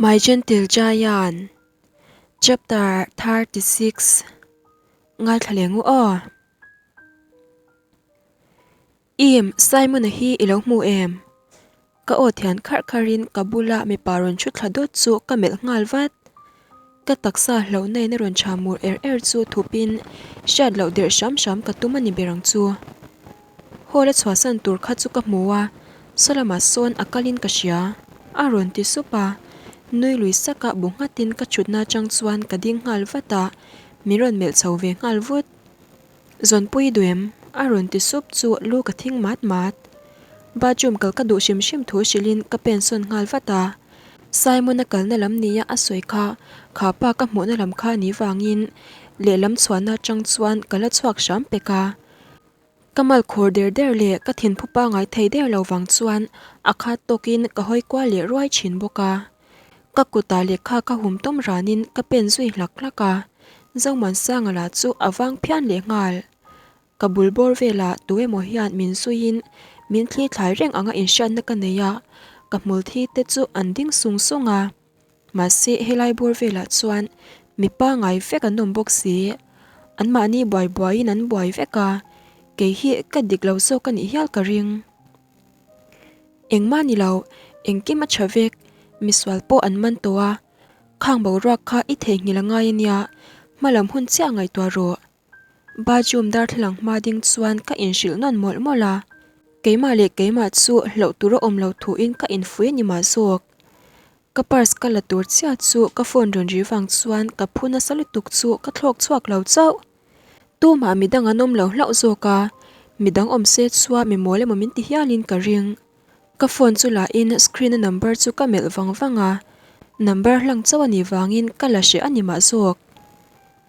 My Gentle Giant Chapter 36 Ngaithla leh ngu aw. Im, Simon-a hi i lo hmu em? Ka aw thian kharh kharhin ka bula mipa rawn thu thla dawt chu ka melh nghal vat. Ka taksa hlauhna in a rawn tha mur er er chu thupin hriat loh derh hram hram ka tum a ni ber ang chu. Hall a chhuahsan tur kha chu ka hmu a, saw lamah sawn a kalin ka hria. A rawn ti sup a, nui lui saka bu nghatin ka thutna atang chuan ka ding nghal vat a, min rawn melh chho ve nghal vut. Zawnpui duem, a rawn ti sup chu lu ka thing mat mat. Bathroom kal ka duh hrim hrim thu hrilhin ka pen sawn nghal vat a. Simon-a kalna lam nia a sawi kha, kha pa ka hmuhna lam kha ni vangin lehlam chhuahna atang chuan ka la chhuak hram pek a. Ka mal khur der der leh ka thinphu pangai thei der lo vang chuan a khat tawkin ka hawi kual leh ruai thin bawk a. Ka kutah lehkha ka hum tawm ranin ka pen zui hlak hlak a, Zomuansanga lah chu a vang phian leh nghal. Ka bul bawr velah tu emaw hian min zuiin min thli thlai reng anga inhriatna ka nei a, ka hmul thi te chu an ding sung sung a. Mahse helai bawr velah chuan mi pangai vek an awm bawk si. Anmahni buai buaiin an buai vek a, kei hi ka dik lo zawk a nih hial ka ring. Engmah ni lo, engkim a tha vek, misual pawh an man tawh a, khang boruak kha i theihnghilh a ngai ania, hmalam hun chiah ngaihtuah rawh. Bathroom darthlalang hma ding chuan ka inhrilh nawn mawlh mawlh a, keimah leh keimah chu hlauh tur a awm lo thuin ka infui a ni mah zawk. Ka purse ka la tur chiah chu ka phone rawn ri vang chuan ka phu nasa lutuk chu ka thlawk chhuak lo chauh. Tumah midang an awm lo hlauh zawk a, midang awm se chua mi mawl emaw min ti hialin ka ring. Ka phone chu la in screen a number chu ka melh vang vang a, number hlang chauh a nih vangin ka la hreh a ni mah zawk.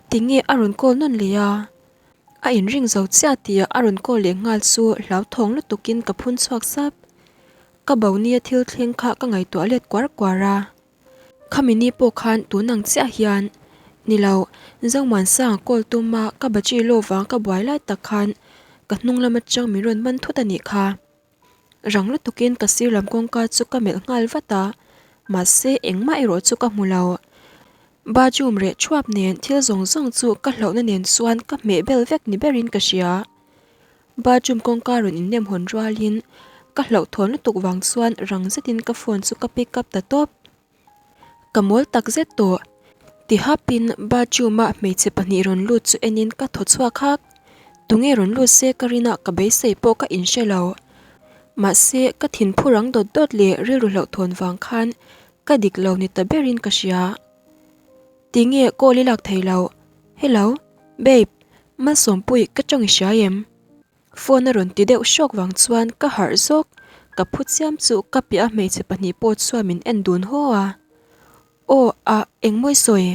Tinge a rawn call nawn leh a? A inring zo chiah tih a rawn call leh nghal chu hlauthawng lutukin ka phun chhuak sap. Ka bo nia thil thleng kha ka ngaihtuah let kuar kuar a. Khami ni pawh khan tun ang chiah hian ni lo, Zomuansanga call tuma ka battery low vang ka buai lai tak khan ka hnung lam atang min rawn man thut a nih kha. Rang lutukin ka sir lam kawngka chu ka melh nghal vat a, mahse engmah erawh chu ka hmu lo. Bathroom reh thuap nen thil zawng zawng chu ka hlauhna nen chuan ka hmeh bel vek ni berin ka hria. Bathroom kawngka rawn innem hawn rualin ka hlauhthawn lutuk vang chuan rang zetin ka phone chu ka pick up ta tawp. Ka mawl tak zet tawh. Ti hapin bathroom a hmeichhe pahnih rawn lut chu enin ka thaw chhuak hak. Tunge rawn lut se ka rin a ka beisei pawh ka inhre lo. Mahse ka thinphu rang dawt dawt leh rilru hlauhthawn vang khan ka dik lo ni ta berin ka hria. Tinge call i lak thei lo? Hello? Babe, Malsawmpui ka tawng i hria em? Phone a rawn ti deuh hrawk vang chuan ka harh zawk, ka phu chiam chu ka piah a hmeichhe pahnih pawh chuan min en dun haw a. Aw a engmawi sawi?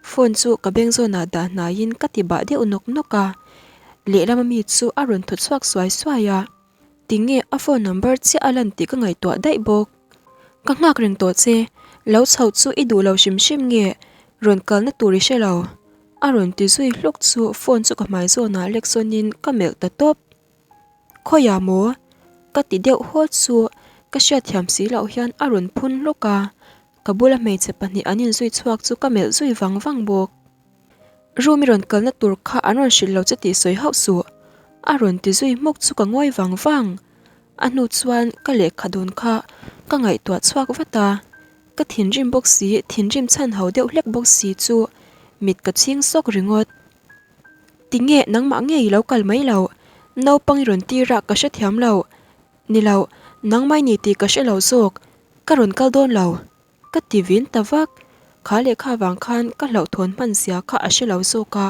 Phone chu ka beng zawnah dah hnaiin ka ti bah deuh nawk nawk a, lehlam ami chu a rawn thaw chhuak suai suai a. Tinge a phone number chiah a lan tih ka ngaihtuah daih bawk. Ka nghak reng tawh che, lo chhoh chu i duh lo hrim hrim nge rawn kalna tur i hre lo? A rawn ti zui hluk chu phone chu ka hmai zawnah lek sawnin ka melh ta tawp. Khawiah maw? Ka ti deuh haw chu ka hriatthiam si loh hian a rawn phun hluk a, ka bula hmeichhe pahnih an inzui chhuak chu ka melh zui vang vang bawk. Room i rawn kalna tur kha an rawn hrilh lo che tih sawi hauh suh. A rawn ti zui hmuk chu ka ngawi vang vang. A hnu chuan ka lehkha dawn kha ka ngaihtuah chhuak vat a, ka thinrim bawk si, thinrim chhan ho deuh hlek bawk si chu mit ka chhing sawk ringawt. Tinge nangmah nge i lo kal mai lo, naupang i rawn tir a ka hrethiam lo. Ni lo, nangmah i ni tih ka hre lo zawk, ka rawn kal dawn lo. Ka ti vin ta vak, kha lehkha vang khan ka hlauhthawn hman zia kha a hre lo zawk a,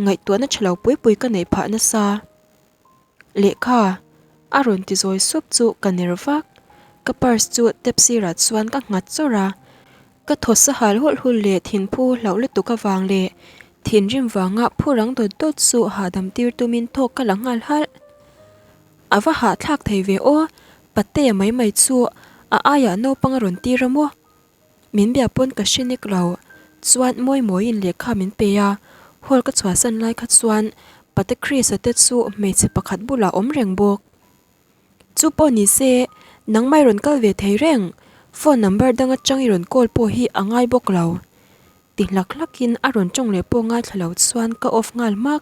ngaihtuahna tha lo pui pui ka neih phah nasa. Lehkha a rawn ti zawi sup chu ka ner vak, ka purse chu tap sirah chuan ka nghat chawrh a, ka thaw sahal hulh hulh leh thinphu hlauh lutuk avang leh thinrim vanga phu rang dawt dawt chu hahdam tir tumin thawk ka la nghal halh. A va hahthlak thei ve aw, Patea mai mai chu a aiah naupang a rawn tir a maw? Min bia pawn ka hre nek lo, chuan mawi mawiin lehkha min pe a, hall ka chhuahsan lai kha chuan Pate Chris-a te chu hmeichhe pakhat bulah awm reng bawk. Chu pawh ni se, nangmah i rawn kal ve thei reng, Phone number dang atang i rawn call pawh hi a ngai bawk lo. Ti hlak hlakin a rawn tawng leh pawh ngaithla lo chuan ka off nghal hmak.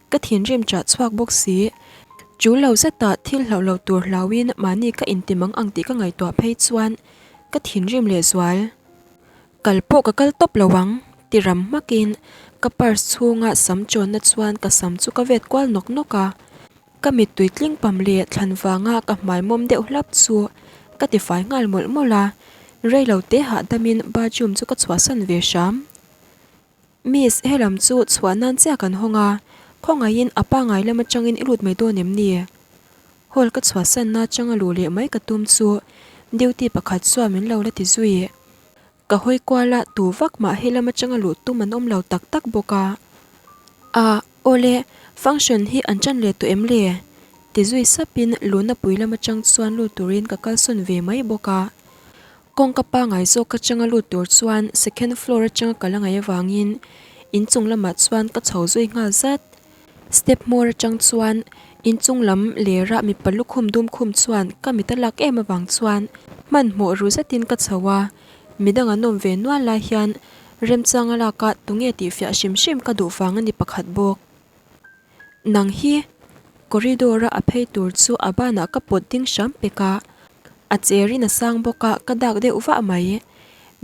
Ka thinrim chah chhuak bawk si. Tul lo zetah thil hlauh loh tur hlauhin mahni ka inti mang ang tih ka ngaihtuah phei chuan ka thinrim leh zual. Kal pawh ka kal tawp lo ang ti ram hmakin ka purse chhunga sam chawnna chuan ka sam chu ka vet kual nawk nawk a. Ka mittui tling pam leh thlan vanga ka hmai mawm deuh hlap chu ka tifai nghal mawlh mawlh a, rei lo te hahdamin bathroom chu ka chhuahsan ve hram. Miss, helam chu chhuah nan chiah kan hawng a, khawngaihin a pangai lam atangin i lut mai dawn em ni? Hall ka chhuahsanna atanga luh leh mai ka tum chu duty pakhat chuan min lo la ti zui. Ka hawi kual a, tu vak mah helam atanga luh tum an awm lo tak tak bawk a. A, awle, function hi an ṭan leh tawh em le? Ti zui sapin luna pui lam atang chuan lut turin ka kalsawn ve mai bawk a. Kawngka pangai zawk atanga lut tur chuan second floor atanga ka la ngaih avangin inchung lamah chuan ka chho zui nghal zat. Step hmawr atang chuan inchung lam lera mipa lukhum dum khum chuan ka mit a lak em avang chuan hmanhmawh ru zetin ka chho a, midang an awm ve nual lai hian remchanga laka tunge tih fiah hrim hrim ka duh vang a ni pakhat bawk. Nang hi corridor a a phei tur chu a banah ka pawt ding hram pek a, a cherin a sang bawk a ka dak deuh vah mai.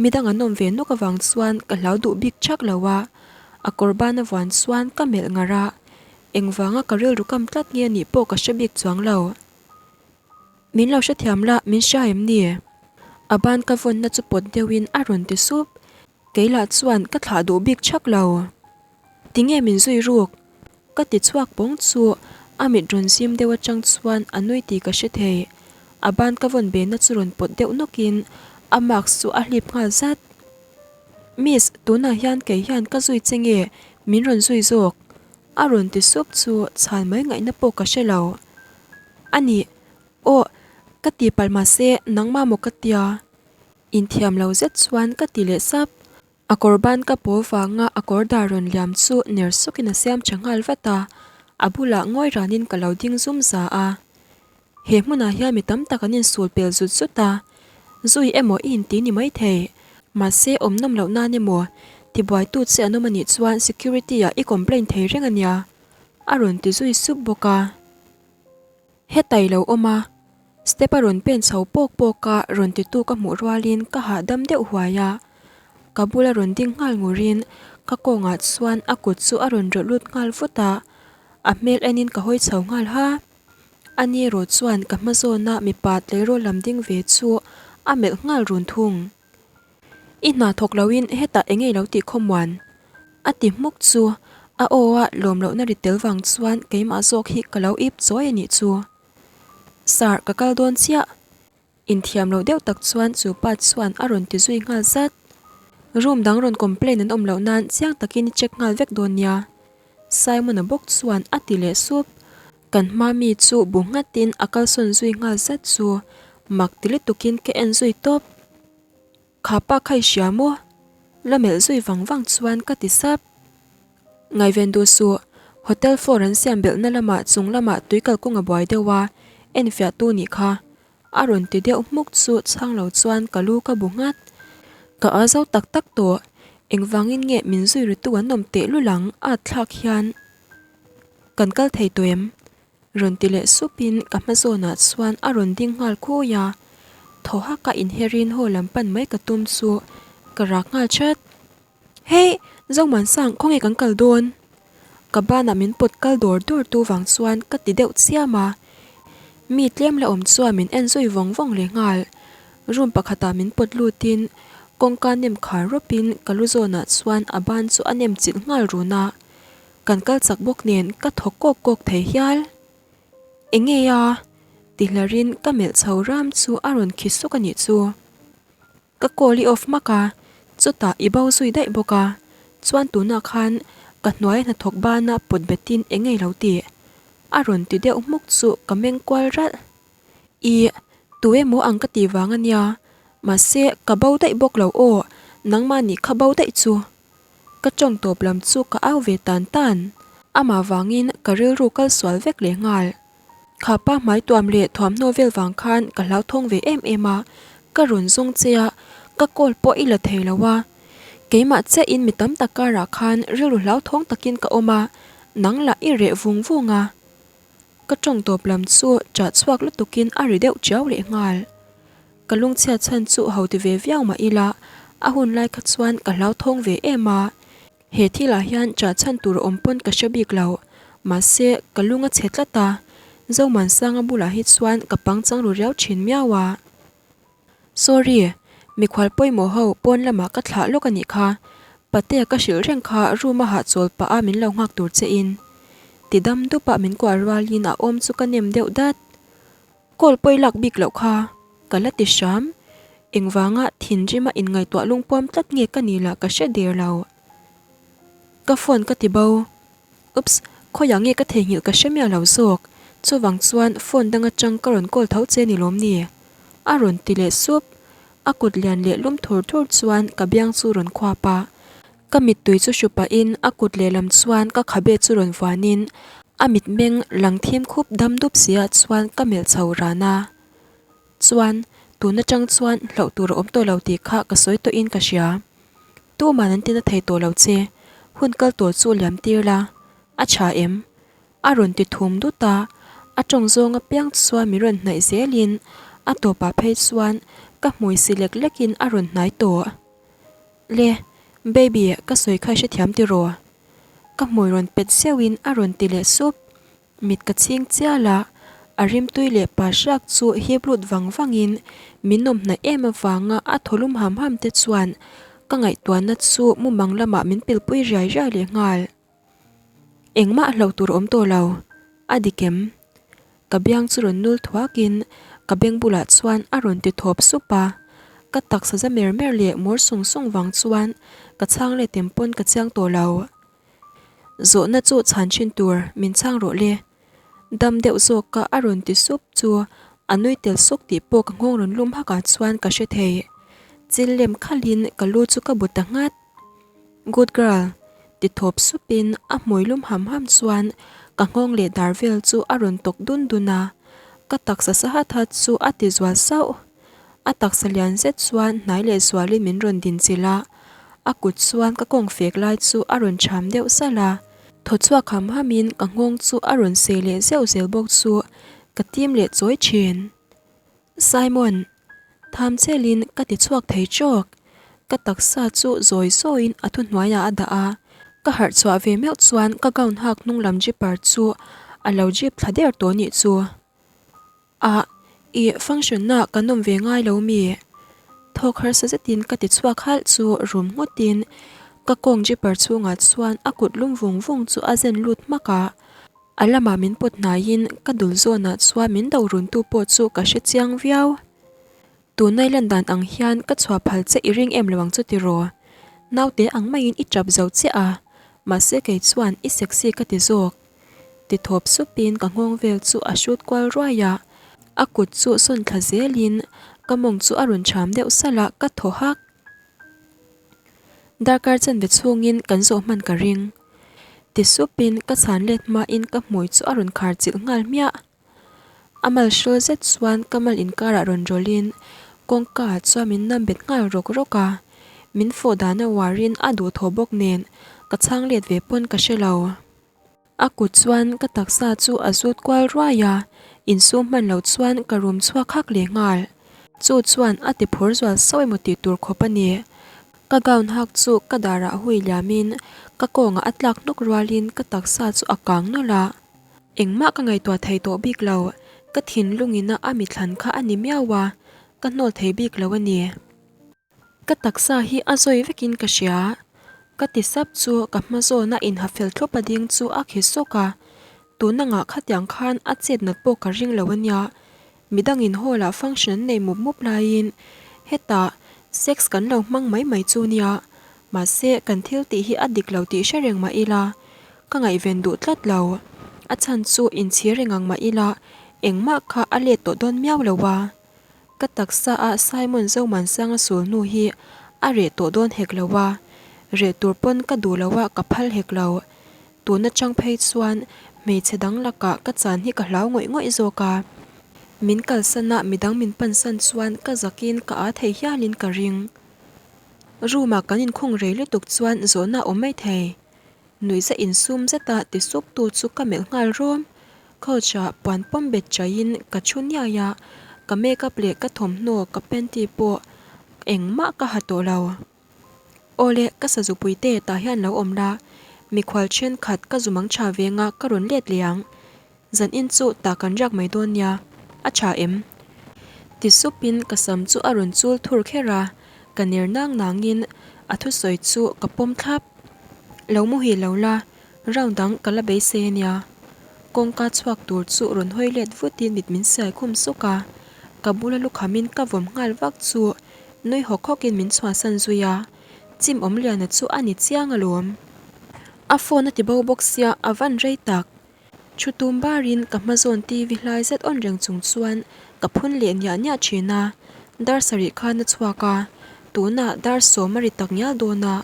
Midang an awm ve nawk avang chuan ka hlau duh bik thak lo a, a kawr ban a vuan chuan ka melh ngar a, engvanga ka rilru kam tlat nge anih pawh ka hre bik chuang lo. Min lo hrethiam la, min hria em ni? A ban ka vawnna chu pawt deuhin a rawn ti sup, kei lah chuan ka thlah duh bik thak lo. Tinge min zui ruk? Ka ti chhuak pawng chu a mit rawn zim deuh atang chuan a nui tih ka hre thei. A ban ka vawn behna chu rawn pawt deuh nawkin a mask chu a hlip nghal zat. Miss, tunah hian kei hian ka zui che nge min rawn zui zawk? A rawn ti sup chu chhan mai ngaihna pawh ka hre lo. A nih, aw, ka ti palh mahse nangmah maw ka tia? Inthiam lo zet chuan ka ti leh sap. A kawr ban ka paw vanga a kawr dar rawn liam chu ner sawkin a siam tha nghal vat a, a bulah ngawi ranin ka lo ding zum za a. He hmunah hian mi tam tak an insul pel zut zut a, zui emaw i inti ni maithei. Mahse awm nawm loh nan emaw tibuaitu che an awm anih chuan security ah i complain thei reng ania, a rawn ti zui sup bawk a. Hetai lo awm a, step a rawn pen chho pawk pawk a rawn titu ka hmuh rualin ka hahdam deuh huai a, ka bula rawn ding nghal ngurin ka kawngah chuan a kut chu a rawn rawlh lut nghal vut a, a hmel enin ka hawi chho nghal ha. Ani erawh chuan ka hma zawna mipa tleirawl lam ding ve chu a melh nghal run thung. I hna thawk loin hetah eng nge lo tih khawmuan? A ti hmuk chu a aw a lawm lohna ri tel vang chuan keimah zawk hi ka lo ip chawi a nih chu. Sir, ka kal dawn chiah. Inthiam loh deuh tak chuan chu pa chuan a rawn ti zui nghal zat. Room dang rawn complain an awm loh nan chiang takin i check nghal vek dawn nia. Simon-a bawk chuan a ti leh sup. Kan hma mi chu bu nghatin a kalsawn zui nghal zat chu mak ti lutukin ka en zui tawp. Kha pa kha i hria maw? La melh zui vang vang chuan ka ti sap. Ngaihven duh suh, hotel floor an siam belhna lamah chung lamah tui kalkawng a buai deuh a, enfiah tu nih kha. A rawn ti deuh hmuk chu chhang lo chuan ka lu ka bu nghat. Ka a zo tak tak tawh, engvangin nge min zui ri tu an awm tehlul ang at thlak hian. Kan kal thei tawh em? Rawn ti leh supin ka hma zawnah chuan a rawn ding nghal khawi a, thaw haka inherin haw lam pan mai ka tum chu ka rak nghal chat. Hey! Zomuansang khawnge kan kal dawn? Ka banah min pawt kal dawr dawr tu vang chuan ka ti deuh chiam a, mi tlem la awm chuan min en zui vawng vawng leh nghal. Room pakhatah min pawt lutin kawngka nem khar rawpin ka lu zawnah chuan a ban chu a nem chilh nghal run a. Kan kal chak bawk nen ka thaw kawk kawk thei hial. Enge a? Ti hlarin ka melh chho ram chu a rawn khi suk a nih chu. Ka call i off hmak a, chutah i bo zui daih bawk a, chuan tunah khan ka hnuai hnathawk bana pawt betin enge lo tih? A rawn ti deuh hmuk chu ka meng kual ralh. Ih, tu emaw ang ka tih vang a nia, mahse ka bo daih bawk lo aw, nangmah nih kha bo daih chu. Ka tawng tawp lam chu ka au ve tan tan. Amah vangin ka rilru kal sual vek leh nghal. Kha pa hmai tuam leh thuamhnaw vel vang khan ka hlauthawng ve em em a, Ka rawn zawng che a, ka call pawh i la thei lo a. Keimah chiahin mi tam tak karah khan rilru hlauthawng takin ka awm a, nang lah i reh vung vung a. Ka tawng tawp lam chu ṭah chhuak lutukin a ri deuh ṭiau leh nghal. Ka lungchhiat chhan chu ho ti ve viau mah ila, a hun lai kha chuan ka hlauthawng ve em a. He thilah hian ṭah chhan tur awm pawn ka hre bik lo, mahse ka lung a chhe tlat a, Zomuansanga bulah hi chuan ka pangchang ru riau ṭhin miau a. Sorry, mikhual pawimawh ho pawn lamah ka thlah lawk a nih kha, Patea ka hrilh reng kha room a hahchawl pah a min lo nghak tur che in. Ti dam dup a min kuah rualin a awm chu ka nem deuh dat. Call pawi lak bik loh kha ka la ti hram, engvanga thinrima inngaihtuah lungpuam tlat nge ka ni lah ka hre der lo. Ka phone ka ti bo. Oops, khawiah nge ka theihnghilh ka hre miah lo zawk, chuvang chuan phone dang atang ka rawn call tho che ni lawm ni? A rawn ti leh sup, a kut lian leh lum thur thur chuan ka biang chu rawn khuap a. Ka mittui chu hru pahin a kut lehlam chuan ka khabe chu rawn vuanin a mitmeng lang thim khup dam dup siah chuan ka melh chho ran a. Chuan, tun atang chuan hlauh tur a awm tawh lo tih kha ka sawi tawhin ka hria. Tuman an tina thei tawh lo che, hun kal tawh chu liam tir la, a tha em? A rawn ti thum dut a, a tawng zawng apiang chuan min rawn hnaih zelin a tawpah phei chuan ka hmui si lek lekin a rawn hnai tawh. Le, baby, ka sawi kha i hrethiam tiraw? Ka hmui rawn pet zeuhin a rawn ti leh sup. Mit ka chhing chial a, a rimtui leh pa hriak chu hip lut vang vangin min nawm hnaih em avanga a thaw lum ham ham te chuan ka ngaihtuahna chu mumang lamah min pilpui riai riai leh nghal. Engmah hlauh tur awm tawh lo, a dik em? Ka biang chu rawn nul thuakin ka beng bulah chuan a rawn ti thawp sup a, ka taksa za mer mer leh mawr sung sung vang chuan ka chhang let em pawn ka chiang tawh lo. Zawhna chu chhan thin tur min chhang rawh le. Dam deuh zawka a rawn ti sup chu a nui tel suk tih pawh ka nghawng rawn lum hakah chuan ka hre thei. Chil lem khalhin ka lu chu ka bu ta nghat. Good girl! Ti thawp supin a hmui lum ham ham chuan ka nghawng leh dar vel chu a rawn tawk dun dun a, ka taksa sa hat hat chu a ti zual sauh. A taksa lian zet chuan hnai leh zualin min rawn din chilh a, a kut chuan ka kawng fek lai chu a rawn cham deuh salh a. Thaw chhuak ham hamin ka nghawng chu a rawn sei leh zeuh zel bawk chu ka tim leh chawi thin. Simon! Tham chelin ka ti chhuak thei trawk. Ka taksa chu zawi zawiin a thuhnuaiah a dah a, ka harh chhuah ve meuh chuan ka gown hak hnung lam zipper chu a lo zip thla der tawh nih chu. Ah, i function na kan awm ve ngai lo mi? Thawk harsa zetin ka ti chhuak halh chu rum ngawtin ka kawng zipper chhungah chuan a kut lum vung vung chu a zen lut hmak a. A lamah min pawt hnaiin ka dul zawnah chuan min do runtu pawh chu ka hre chiang viau. Tunai lan dan ang hian ka chhuah phal che i ring em lo ang chu tiraw? Naute ang maiin i tap zo chiah a, mahse kei chuan i sexy ka ti zawk. Ti thawp supin ka nghawng vel chu a hrut kual ruai a, a kut chu sawn thla zelin ka mawng chu a rawn cham deuh salh a, ka thaw hak. Darkar chanve chhungin kan zawh hman ka ring. Ti supin ka chhan let hmain ka hmui chu a rawn khar chilh nghal hmiah. A mal hrawl zet chuan ka mal inkarah rawn rawlhin kawngka ah chuan min nam bet nghal rawk rawk a. Min fawh dan a uarin a duhthawh bawk nen ka chhang let ve pawn ka hre lo. A kut chuan ka taksa chu a zut kual ruai a, insum hman lo chuan ka rum chhuak hak leh nghal. Chu chuan a ti phur zual sauh emaw tih tur khawp a ni. Ka gown hak chu ka darah hui liamin ka kawngah a tlak hnawk rualin ka taksa chu a kang nawlh a. Engmah ka ngaihtuah thei tawh bik lo, ka thinlungina a mithlan kha a ni miau a, ka hnawl thei bik lo a ni. Ka taksa hi a zawi vekin ka hria. Ka ti sap chu ka hma zawna inha fel thlup a ding chu a khi sawk a, tuna ngah khatiang khan a chet nat pawh ka ring lo a nia. Midangin hall ah function an nei mup mup laiin hetah sex kan lo hmang mai mai chu nia. Mahse kan thil tih hi a dik lo tih hre reng mah ila ka ngaihven duh tlat lo. A chhan chu inchhir reng ang mah ila engmah kha a let tawh dawn miau lo a. Ka taksa a Simon Zomansanga sul hnu hi a reh tawh dawn hek lo a, reh tur pawn ka duh lo a ka phal hek lo. Tun atang phei chuan hmeichhe dang lakah ka chan hi ka hlau ngawih ngawih zawk a. Min kalsan a midang min pansan chuan ka zakin ka â thei hialin ka ring. Room ah kan inkhung rei lutuk chuan zawhna a awm mai thei. Nuihza insum zeta ti sup tu chu ka melh nghal rawm. Couch ah puan pawm bet chaiin ka thu niai a, ka makeup leh ka thawmhnaw ka panty pawh engmah ka ha tawh lo. Awle, ka sazupui te tah hian lo awm la, mikhual thenkhat ka zumang tha venga ka rawn let leh ang. Zan in chu tah kan riak mai dawn nia, a tha em? Ti supin ka sam chu a rawn chul thur kher a, ka ner nang nangin a thusawi chu ka pawm thlap. Lo muhil lo la, round dang ka la beisei ania. Kawngka chhuak tur chu rawn hawi let vutin mit min siai khum suk a, ka bula lukhamin ka vawm nghal vak chu nui hawk hawkin min chhuahsan zui a, chim awmliana chu a ni chiang alawm. A phone a ti bo bawk sia a van rei tak. Thu tum barin ka hma zawn TV hlai zet awn reng chung chuan ka phun leh niah niah thin a, dar sarih khan a chhuak a, tunah dar sawm a ri tak ngial dawn a,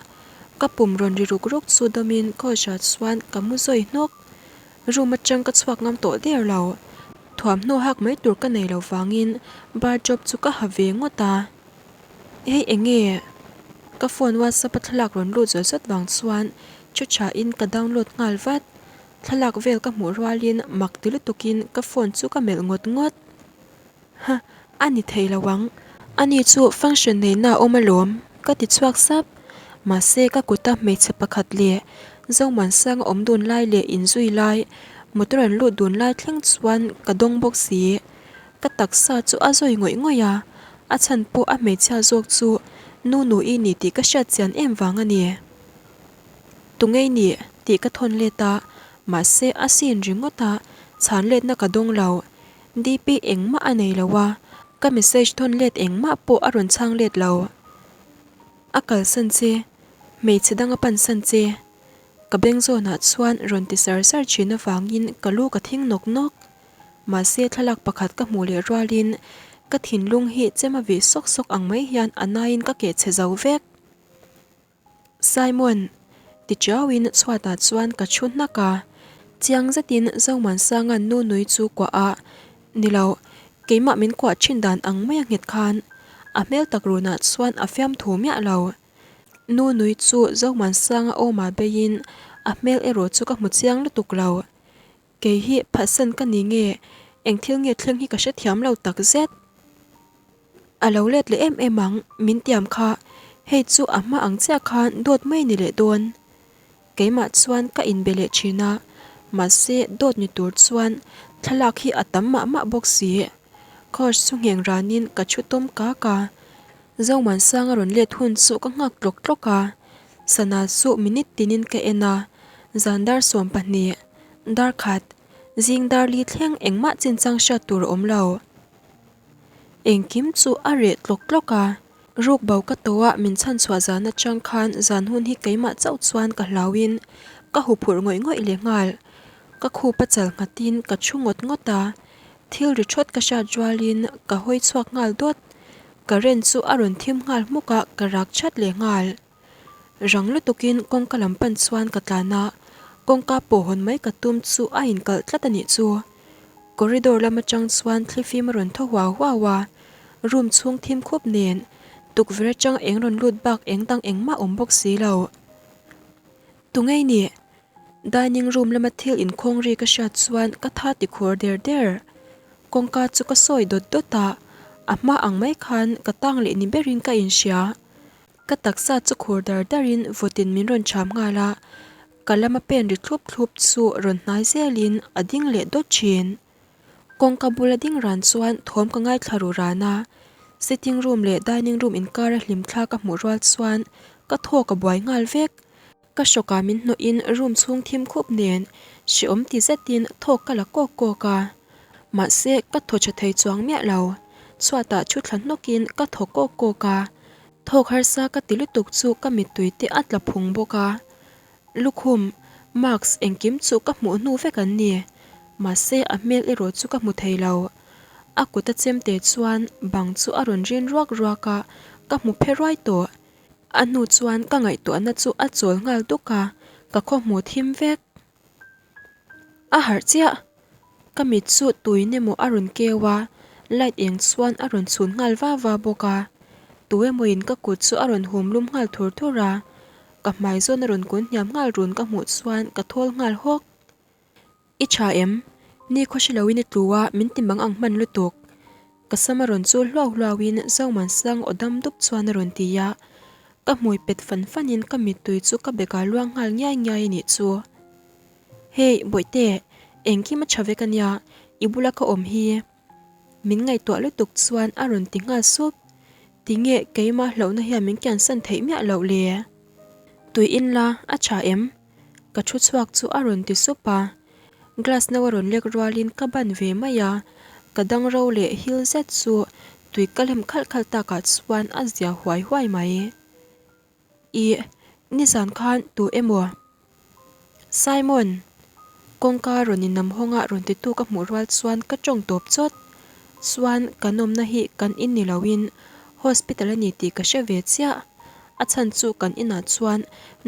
ka pum rawn ri ruk ruk chu dawmin couch ah chuan ka mu zawi hnawk. Room atang ka chhuak ngam tawh der lo. Thuamhnaw hak mai tur ka nei lo vangin bar job chu ka ha ve ngawt a. Hei eng nge? Ka phone whatsapp a thlalak rawn lut zawt zawt vang chuan thu tha in ka download nghal vat. Thlalak vel ka hmuh rualin mak ti lutukin ka phone chu ka melh ngawt ngawt. Huh, a ni thei lo ang. Ani chu function neihna a awm alawm, ka ti chhuak sap. Mahse ka kuta hmeichhe pakhat leh Zomuansanga awm dun lai leh inzui lai, motor an lut dun lai thleng chuan ka dawng bawk si. Ka taksa chu a zawi ngawih ngawih a, a chhan pawh a hmeichhia zawk chu nu nu-i ni tih ka hriat chian em vang a ni. Tungei nih tih ka thawn let a, mahse a scene ringawt a chhan letna ka dawng lo. DP engmah a nei lo a, ka message thawn let engmah pawh a rawn chhang let lo. A kalsan che, hmeichhe dang a pansan che. Ka beng zawnah chuan rawn ti sar sar thin avangin ka lu ka thing nawk nawk. Mahse thlalak pakhat ka hmuh leh rualin ka thinlung hi chem a vih sawk sawk ang mai hian a naiin ka keh chhe zo vek. Simon! Ti chiauin chhuatah chuan ka thu hnak a, chiang zetin Zomuansanga'n nu nui chu kuah a, Ni lo, keimah min kuah thin dan ang mai a nghet khan a hmel tak runah chuan a fiamthu miah lo. Nu nui chu Zomuansanga awmah beiin a hmel erawh chu ka hmu chiang lutuk lo. Kei hi phatsan ka ni nge, eng thil nge thleng hi ka hrethiam lo tak zet. A lo let leh em em ang, min tiam kha, hei chu a hma ang chiah khan dawt mai ni leh dawn. Keimah chuan ka inbe leh thin a, mahse dawt ni tur chuan thlalak hi a tam mah mah bawk si. Course chu ngheng ranin ka thu tawm kak a, Zomuansanga rawn let hun chu ka nghak tlawk tlawk a, sana chu minute tinin ka en a, zan dar 12, dar khat, zing dar li thleng engmah chinchang hriat tur a awm lo. Engkim chu a reh tlawk tlawk a, ruk bo ka tawh a min chhan chhuah zan atang khan zan hun hi keimah chauh chuan ka hlauhin ka huphurh ngawih ngawih leh nghal. Ka khup a chal nghatin ka thu ngawt ngawt a, thil ri thawt ka hriat rualin ka hawi chhuak nghal dawt. Current chu a rawn thim nghal hmuk a, ka rak chat leh nghal. Rang lutukin kawngka lam pan chuan ka tlan a, kawngka pawh hawn mai ka tum chu a inkalh tlat a nih chu. Corridor lam atang chuan thlifim a rawn thaw huau huau a, room chhung thim khup nen tukverh atang eng rawn lut bak eng dang engmah awm bawk si lo. Tungei nih? Dining room lama thil inkhawng ri ka hriat chuan ka tha ti khur der der. Kawngka chu ka sawi dawt dawt a, a hma ang mai khan ka tang leh ni berin ka inhria. Ka taksa chu khur dar darin vawtin min rawn cham nghal a, ka lama pen ri thlup thlup chu rawn hnai zelin a ding leh dawt thin. Kawngka bula ding ran chuan thawm ka ngaithla ru ran a, sitting room leh dining room inkara hlimthla ka hmuh rual chuan ka thawk a buai nghal vek. Ka hrawkah min hnawhin room chhung thim khup nen hrehawm ti zetin thawk ka la kawk kawk a, mahse ka thaw tha thei chuang miah lo. Chhuatah thu thla hnawkin ka thaw kawk kawk a, thawk harsa ka ti lutuk chu ka mittui te a tla phung bawk a. Lukhum, mask engkim chu ka hmuh hnu vek an ni, mahse a hmel erawh chu ka hmu thei lo. A kut a chemte chuan bang chu a rawn rin ruak ruak a, ka hmu phe ruai tawh. A hnu chuan ka ngaihtuahna chu a chawl nghal duk a, ka khaw hmu thim vek. A harh chiah! Ka mit chu tuin emaw a rawn keu a. Light eng chuan a rawn chhun nghal va va bawk a. Tu emawin ka kut chu a rawn hum lum nghal thur thur a. Ka hmai zawn a rawn kun hniam nghal run ka hmuh chuan ka thawl nghal hawk. I tha em? Ni khaw hre loin i tlu a, min ti mang ang hman lutuk. Ka sam a rawn chul hluau hluauin Zomansang aw dam dup chuan a rawn ti a. Ka hmui pet fan fanin ka mittui chu ka bekah luang nghal ngiai ngiai a nih chu. Hey, Bawihte, engkim a tha vek a nia, i bula ka awm hi. Min ngaihtuah lutuk chuan a rawn ti nghal sup. Tinge keimah hlauhna hian min kiansan theih miah loh le? Tui in la, a tha em? Ka thu chhuak chu a rawn ti sup a, glass no a rawn lek rualin ka ban ve mai a, ka dang ro leh hil zet chu tui ka lem khalh khalh takah chuan a zia huai huai mai. Ih, nizan khan tu emaw? Simon! Kawngka rawn inam hawnga rawn titu ka hmuh rual chuan ka tawng tawp chawt. Chuan kan awmna hi kan in ni loin hospital a ni tih ka hre ve chiah. A chhan chu kan inah chuan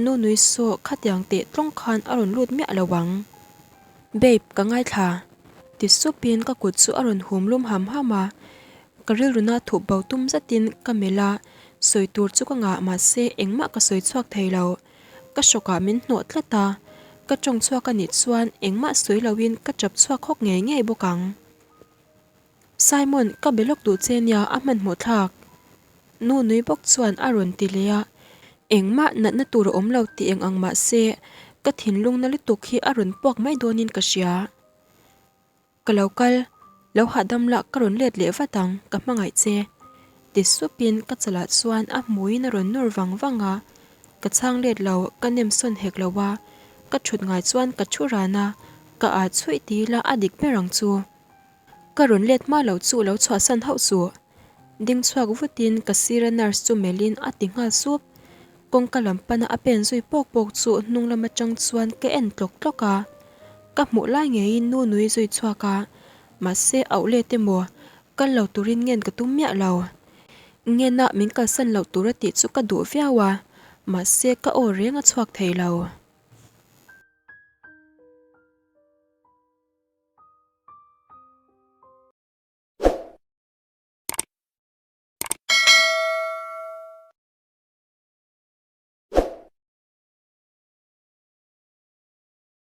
nu nui saw khatiang teh tlawng khan a rawn lut miah lo ang. Babe, ka ngaithla. Ti supin ka kut chu a rawn hum lum ham ham a. Ka rilruna thup bo tum zetin ka melh a, sawi tur chu ka ngah mahse engmah ka sawi chhuak thei lo. Ka hrawkah min hnawh tlat a, ka tawng chhuak a nih chuan engmah sawi loin ka tap chhuak hawk ngei ngei bawk ang. Simon, ka be lawk duh che nia a hmanhmawh thlak. Nu nui bawk chuan a rawn ti leh a, engmah natna tur a awm lo tih eng ang mah se, ka thinlung na lutuk hi a rawn puak mai dawnin ka hria. Ka lo kal, lo hahdam lah ka rawn let leh vat ang, ka hmangaih che. Ti supin ka chalah chuan a hmuiin a rawn nur vang vang a, ka chhang let lo, ka nem sawn hek lo a, ka thut ngai chuan ka thu ran a, ka ah chhuih ti ila a dik ber ang chu. Ka rawn let hma lo chu lo chhuahsan hauh suh. Ding chhuak vutin ka sira nurse chu melhin a ti nghal sup. Kawngka lam pana a pen zui pawk pawk chu hnung lam atang chuan ka en tlawk tlawk a. Ka hmuh lai ngeiin nu nui zui chhuak a, mahse auh let emaw kal lo turin ngen ka tum miah lo. Ngena min kalsan loh tur a tih chu ka duh viau a, mahse ka aw reng a chhuak thei lo.